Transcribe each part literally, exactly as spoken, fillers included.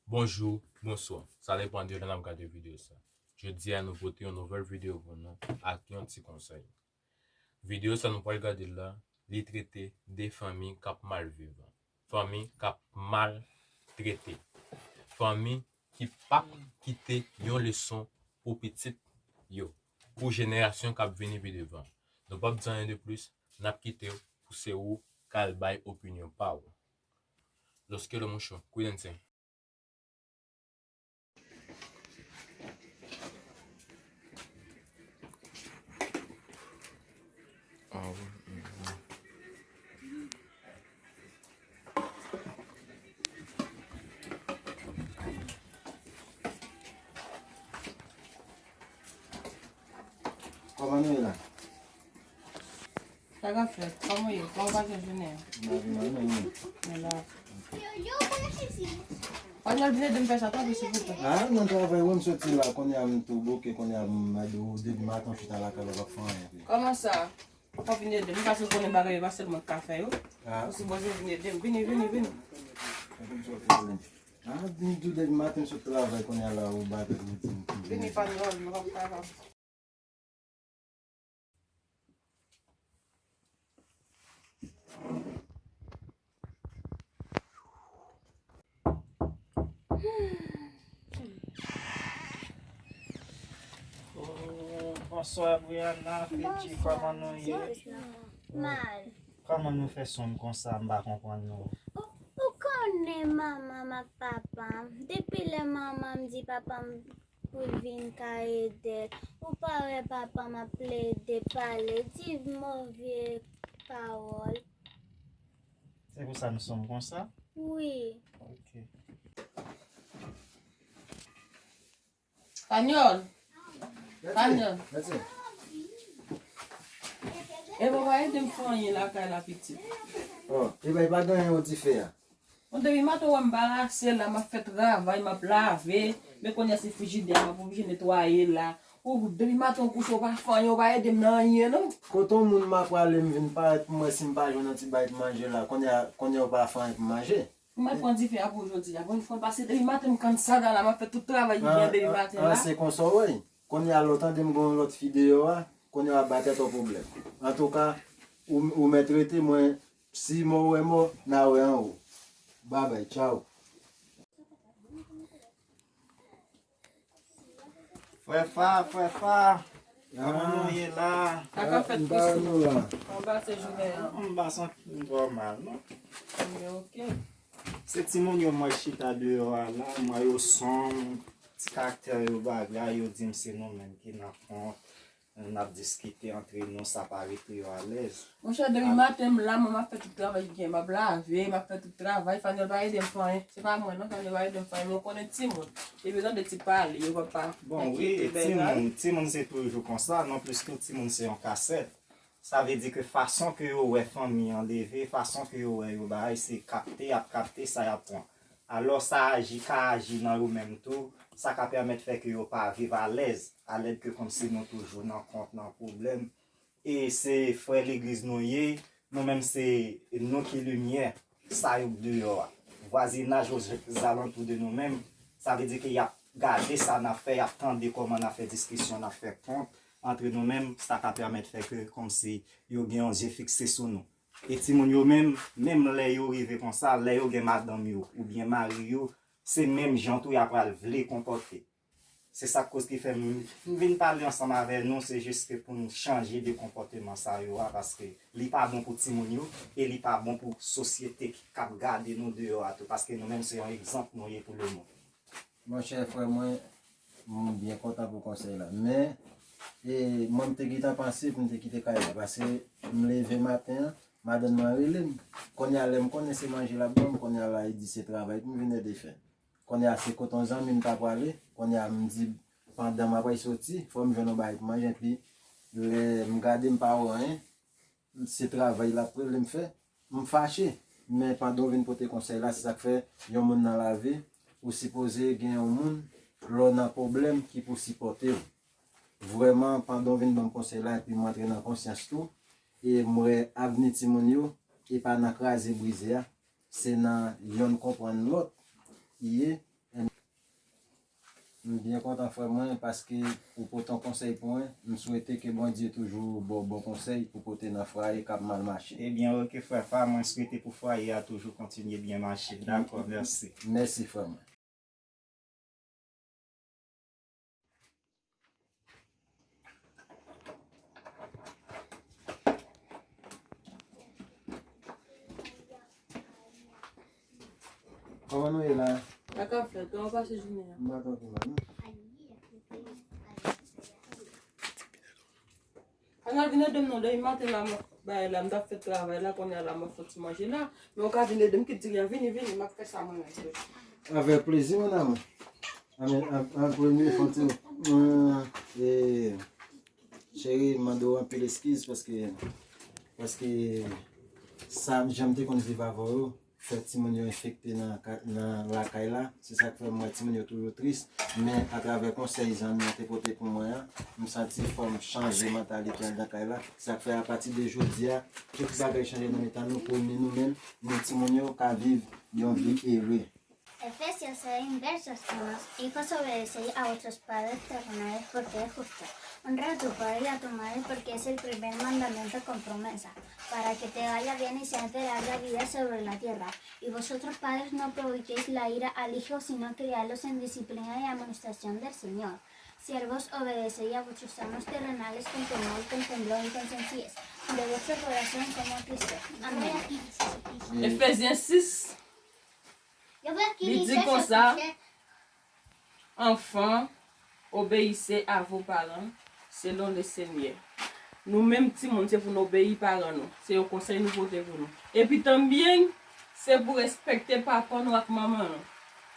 Bonjou, bonswa. Sa depann de lè n ap gade videyo sa. Jodi a, nou pote yon nouvèl videyo pou nou ak yon ti konsèy. Videyo sa nou pral gade la, li trete de fanmi k ap mal viv. Fanmi k ap maltrete. Fanmi ki p ap kite yon leson pou pitit yo, pou jenerasyon k ap vini pi devan. Nou p ap di anyen de plis, n ap kite w pou se ou k al bay opinyon pa w. Los que lo mucho, cuídense. Kòman nou ye la? Sa ka fèt? Kòman w ye? Kòman w pase jounen an? M la vin nan men nou. Men la. Panyòl, vin ede m fè sa, tanpri, silvouplè. Ah, nan travay wi, m soti la, kounye a m tou bouke, kounye a m depi maten, m chita lakay la, pa fè anyen. Kòman sa? Ou pa vin ede m, paske w konnen bagay yo pa sèl mwen k ka fè yo. Ah. Ou sipoze vin ede m. Vini, vini, vini. Ah, m di w depi maten, m sot travay, kounye a la, ou bat, ou di m. Vini, panyòl, nou p ap travay. Oh, bonswa, Brianna, Fedji, kòman nou ye? Mal. Kòman nou fè sonm konsa, m pa konprann nou. Ou, ou konnen manman m ak papa m. Depi lè manman m di papa m pou l vin ka ede l. Ou pa wè papa m ap plede pale, di move pawòl. Se pou sa nou sonm konsa? Wi. Ok. Panyòl. Panyòl. E papa ede m fè anyen lakay la, pitit. Oh, e bay pa gen anyen ou di fè a. Bon, depi maten w wè m pa rase la, m ap fè travay, m ap lave, men kounye a se frijidè a m ap oblije netwaye la. Ou depi maten w kouche, w pa fè anyen, w pa ede m nan anyen, non. Kote yon moun m ap prale, m vin parèt pou m wè si m pa jwenn yon ti bagay pou manje la. Kounye a, kounye a w pa fè anyen pou manje. M ap pran dife a pou w jodi a. Bon, fò l pase depi maten, m kann saga la, m ap fè tout travay ki gen depi maten la. Ah, se konsa w wè. Kounye a lè w tande m gen yon lòt fi deyò a, kounye a w ap bay tèt ou pwoblèm. Antouka, ou, ou mèt rete, mwen, si mò wè mò, n a wè anwo. Babay, tchaw. Frè Fa, frè Fa, kòman nou ye la? Sa ka fèt, Christophe? Kòman w pase jounen an? M pa santi m twò mal, non. Ebyen, ok. Se timoun yo m wè chita deyò a la, m wè yo sonm, ti kaktè yo bagay, yo di m se nou menm ki nan kont. N ap diskite antre nou, sa pa rete yo alèz. Monchè, depi maten m la, mwen m ap fè tout travay ki gen. M ap lave, m ap fè tout travay. Fanyòl pa ede m fè anyen. Se pa mwen non, Fanyòl pa ede m fè anyen. Men w konnen timoun. Depi yo tande ti pale, yo pa, pa kite bèl la. Bon, wi, timoun, timoun se toujou konsa. Non plis tou, timoun se yon kasèt. Sa vle di ke fason ke yo wè fanmi an leve, fason ke yo wè yo bagay, se kapte, y ap kapte sa y ap pran. Alò, sa aji ka aji nan yo menm tou, sa ka pèmèt fè ke yo pa viv alèz, alèd ke kòmsi nou toujou nan kont, nan pwoblèm. E se frè legliz nou ye, nou menm se nou ki limyè sa yo k deyò a. Vwazinaj, ozalantou de nou menm, sa vle di ke y ap gade sa n ap fè, y ap tande kòman n ap fè diskisyon, n ap fè kont antre nou menm, sa ka pèmèt fè ke kòmsi yo gen yon zye fikse sou nou. E timoun yo menm, menm lè yo rive konsa, lè yo gen madanm yo oubyen mari yo, se menm jan tou y a pral vle konpòte. Se sa k koz ki fè m, m vin pale ansanm avè nou, se jis ke pou n chanje de konpòteman sa yo a, paske li pa bon pou timoun yo, e li pa bon pou sosyete k ap gade nou deyò a tou, paske nou menm se yon egzanp nou ye pou lemonn. Monchè, frè mwen, m byen kontan pou konsèy la. Men, e, mwen, m te gentan panse pou m te kite kay la, paske m leve maten an, madanm mwen rele m. Kounye a, lè m konnen se manje l ap ban m, kounye a la, li di se travay pou m vin ede fè. Kounye a, se kote yon zanmi m ta prale, kounye a, m di, pandan m apral soti, fò m jwenn yon bagay pou manje, epi lè m gade, m pa wè anyen, se travay l ap rele m fè, m fache. Men pandan w vin pote konsèy la, se sa k fè yon moun nan lavi, ou sipoze gen yon moun lè w nan pwoblèm ki pou sipòte w. Vrèman, pandan w vin ban m konsèy la, epi m antre nan konsyans tou, e m wè avni timoun yo, e pa nan kraze brize a, se nan yonn konprann lòt, ye, M byen kontan, frè mwen, paske ou pote yon konsèy pou mwen. M swete ke Bondye toujou ba w bon konsèy pou pote nan fwaye k ap mal mache. Ebyen, oke, frè pa, mwen swete pou fwaye a toujou kontinye byen mache. Dakò, mèsi. Mèsi, frè mwen. Kòman nou ye la? Sa k ap fèt? Kòman w pase jounen an? M pa twò mal, non. Pa ka vin ede m non, depi maten la, m ap bay la, m t ap fè travay la, kounye a la, m ap fè ti manje la. Men w ka vin ede m, ki di a, vini, vini, m ap fè sa mwen menm tou. Avèk plezi, mon amour. Amen. An, an premye, fò ti, mm, e, cheri, m mande w anpil eskiz paske, paske sa, jan m te konn viv avè w yo, fè timoun yo enfekte nan ka-, nan lakay la. Se sa k fè m wè timoun yo toujou tris. Men atravè konsèy zanmi an te pote pou mwen an, m santi fò m chanje mantalite anndan kay la. Sa k fè apati de jodi a, tout bagay chanje nan mitan nou pou ni nou menm, ni timoun yo ka viv yon vi ere. Efesios seis, versos uno: Hijos, obedeced a vuestros padres terrenales, porque es justo. Honra a tu padre y a tu madre, porque es el primer mandamiento con promesa, para que te vaya bien y seas de larga vida sobre la tierra. Y vosotros, padres, no provoquéis la ira al hijo, sino criadlos en disciplina y amonestación del Señor. Siervos, obedeced a vuestros amos terrenales con temor, con temblor y con sencillez de vuestro corazón como a Cristo. Amén. Efezyen sis, li di konsa, Enfants, obéissez à vos parents selon le Seigneur. Nou menm timoun, se pou n obeyi paran nou. Se yon konsèy nou pote pou nou. Epi tanbyen, se pou respekte papa nou ak manman nou.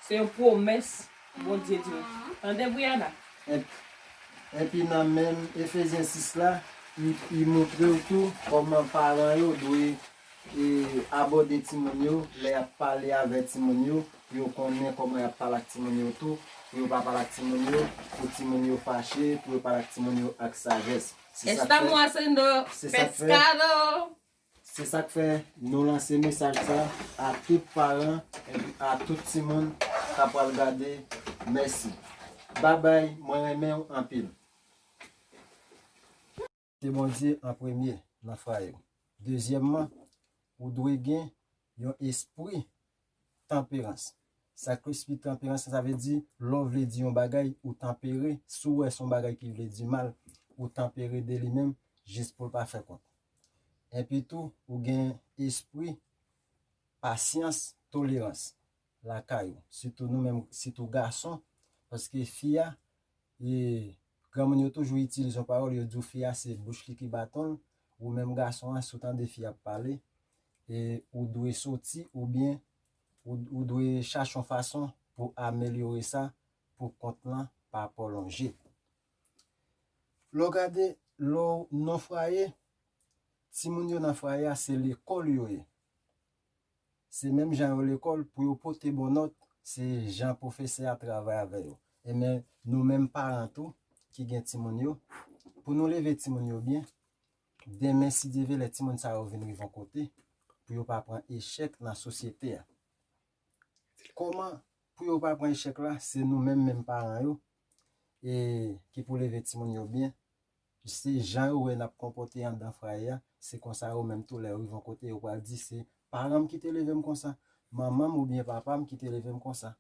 Se yon pwomès Bondye di nou. Tande, Brianna? Ep-, epi nan menm Efezyen sis la, li, li montre w tou kòman paran yo dwe e, abòde timoun yo, lè y ap pale avè timoun yo, pou yo konnen kòman y ap pale ak timoun yo tou, pou yo pa pale ak timoun yo, pou timoun yo fache, pou yo pale ak timoun yo ak sajès. Se sa k fè, Estamos haciendo se sa k fè, pescado. Se sa k fè nou lanse mesaj sa a tout paran epi a tout timoun k ap pral gade. Mèsi. Babay, mwen renmen w anpil. Te Bondye an premye nan fwaye w. Dezyèmman, ou dwe gen yon espri tanperans. Sa k espri tanperans, sa vle di, lè w vle di yon bagay, ou tanpere, si w wè se yon bagay ki vle di mal, ou tanpere de li menm, jis pou l pa fè kont. Epi tou, ou gen espri pasyans, tolerans lakay ou. Sitou nou menm, sitou gason, paske fi a, e, granmoun yo toujou itilize yon pawòl, yo di w fi a se bouch li ki baton l, ou menm gason an, si w tande fi a ap pale, e, ou dwe soti oubyen ou, ou dwe chache yon fason pou amelyore sa, pou kont lan pa pwolonje. Lè w gade, lè w nan fwaye, timoun yo nan fwaye a, se lekòl yo ye. Se menm jan yo lekòl, pou yo pote bon nòt, se jan pwofesè a travay avè yo. Ebyen, nou menm paran tou, ki gen timoun yo, pou nou leve timoun yo byen, demen, si Dye vle, lè timoun sa yo vin rive yon kote, pou yo pa pran echèk nan sosyete a. Kòman pou yo pa pran echèk la? Se nou menm, menm paran yo, e, ki pou leve timoun yo byen. Se jan yo wè n ap konpòte anndan fwaye a, se konsa yo menm tou, lè yo rive yon kote, yo pral di, se paran m ki te leve m konsa, manman m oubyen papa m ki te leve m konsa.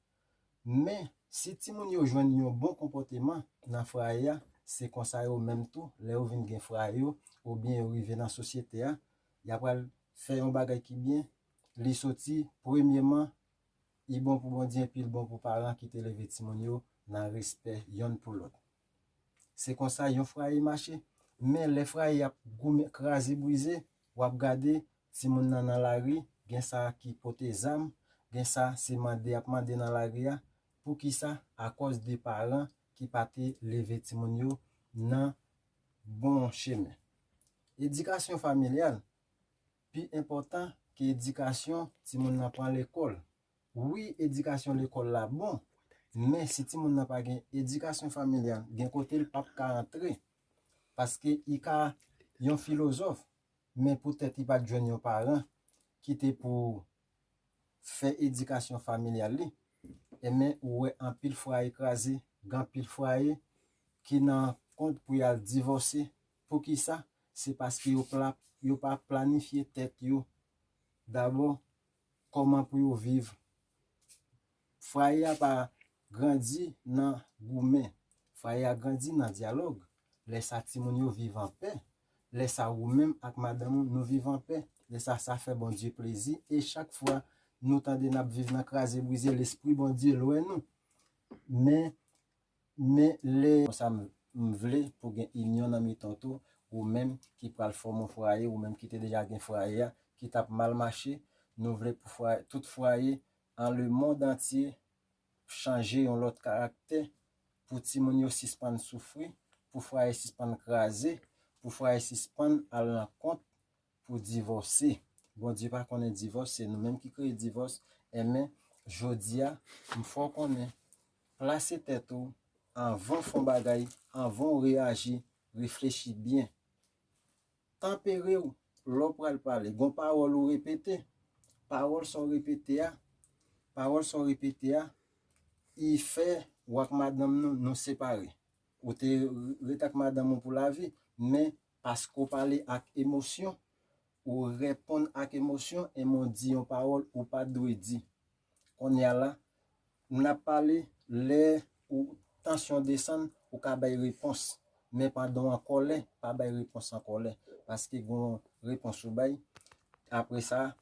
Men, si timoun yo jwenn yon bon konpòteman nan fwaye a, se konsa yo menm tou, lè yo vin gen fwaye yo, oubyen yo rive nan sosyete a, y ap pral fè yon bagay ki byen, li soti, premyeman, li bon pou Bondye, epi l bon pou paran ki te leve timoun yo nan respè yonn pou lòt. Se konsa yon fwaye mache. Men lè fwaye ap goumen, kraze, brize, w ap gade timoun nan nan lari, gen sa ki pote zam, gen sa se mande y ap mande nan lari a. Poukisa? Akòz de paran ki pa te leve timoun yo nan bon chemen. Edikasyon familyal pi enpòtan ke edikasyon timoun nan pran lekòl. Wi, edikasyon lekòl la bon, men si timoun nan pa gen edikasyon familyal, gen kote l p ap ka antre, paske li ka yon filozòf, men poutèt li pa t jwenn yon paran ki te pou fè edikasyon familyal li, enben, ou wè anpil fwaye kraze, Gen anpil fwaye ki nan kont pou y al divòse. Poukisa? Se paske yo pla, yo pa planifye tèt yo dabò kòman pou yo viv. Fwaye a pa grandi nan goumen. Fwaye a grandi nan dyalòg. Lè sa timoun yo viv anpè. Lè sa ou menm ak madanm ou nou viv anpè. Lè sa sa fè Bondye plezi. E chak fwa nou tande n ap viv nan kraze brize, lespri Bondye lwen nou. Men Men lè konsa m, m vle pou gen inyon nan mitan tou, ou menm ki pral fòme yon fwaye, ou menm ki te deja gen fwaye a, ki t ap mal mache, nou vle pou fwaye, tout fwaye an le mond antye chanje yon lòt karaktè, pou timoun yo sispann soufri, pou fwaye sispann kraze, pou fwaye sispann al nan kont pou divòse. Bondye pa konnen divòs, se nou menm ki kreye divòs. Enben, jodi a, m fè w konnen, plase tèt ou anvan w fè yon bagay, anvan w reyaji, reflechi byen. Tanpere w lè w pral pale. Gon pawòl ou repete, pawòl sa w repete a, pawòl sa w repete a, i fè w ak madanm nou, nou separe. Ou te ret ak madanm ou pou lavi, men paske w pale ak emosyon, ou reponn ak emosyon, e men w di yon pawòl ou pa t dwe di. Kounye a la, n ap pale, lè ou tansyon desann, ou ka bay repons. Men pandan w an kòlè, pa bay repons an kòlè. Paske gon repons ou bay. Apre sa,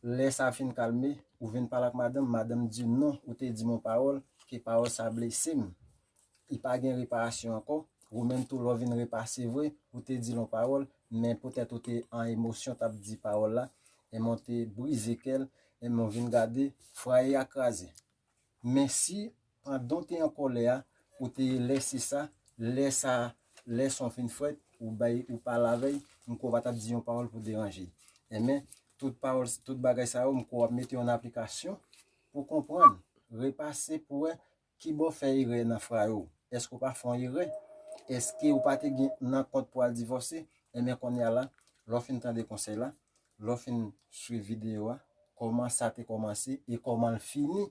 lè sa fin kalme, ou vin pale ak madanm, madanm di non, ou te di m yon pawòl, ke pawòl sa blese m. Li pa gen reparasyon ankò. Ou menm tou, lè w vin repase vre, ou te di l yon pawòl, men poutèt ou te an emosyon, t ap di pawòl la, e men w te brize kè l, e men w vin gade, fwaye a kraze. Men si, pandan w te an kòlè a, ou te lese sa, lè sa, lè son fin frèt, ou bay, ou pale avè l, m kwè w pa t ap di yon pawòl pou deranje l. Enben, tout pawòl, tout bagay sa yo, m kwè w ap mete yo an aplikasyon pou konprann, repase pou wè ki bò w fè erè nan fwaye w. Èske w pa fè yon erè? Èske ou pa te gen nan kont pou al divòse? Enben, kounye a la, lè w fin tande konsèy la, lè w fin swiv videyo a, kòman sa te kòmanse e kòman l fini,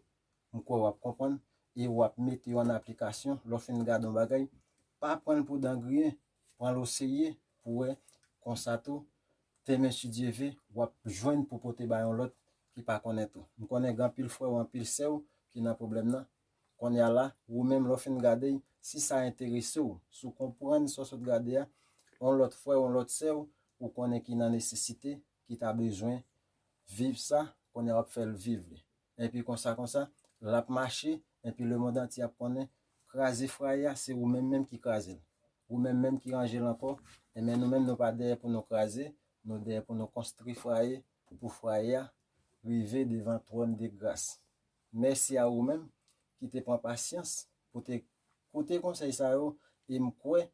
m kwè w ap konprann e w ap mete yo an aplikasyon. Lè w fin gade yon bagay, pa pran l pou dan griyen, pran l oserye pou wè konsa tou, demen si Dye ve, w ap jwenn pou pote bay yon lòt ki pa konnen tou. M konnen gen anpil frè w, anpil sè w ki nan pwoblèm nan. Kounye a la, ou menm lè w fin gade l, si sa enterese w, si w konprann sa w sot gade a, yon lòt frè w, yon lòt sè w, ou konnen ki nan nesesite, ki ta bezwen viv sa, kounye a w ap fè l viv li. Epi konsa, konsa, l ap mache, epi lemonn antye ap konnen, kraze fwaye a, se ou menm menm ki kraze l. Ou menm menm ki ranje l ankò, enben nou menm nou pa dèyè pou nou kraze, nou dèyè pou nou konstwi fwaye, pou fwaye a rive devan twòn de gras. Mèsi a ou menm ki te pran pasyans pou te koute konsèy sa yo, e m kwè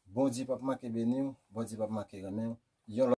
Bondye p ap manke beni w, Bondye p ap manke renmen w. Yon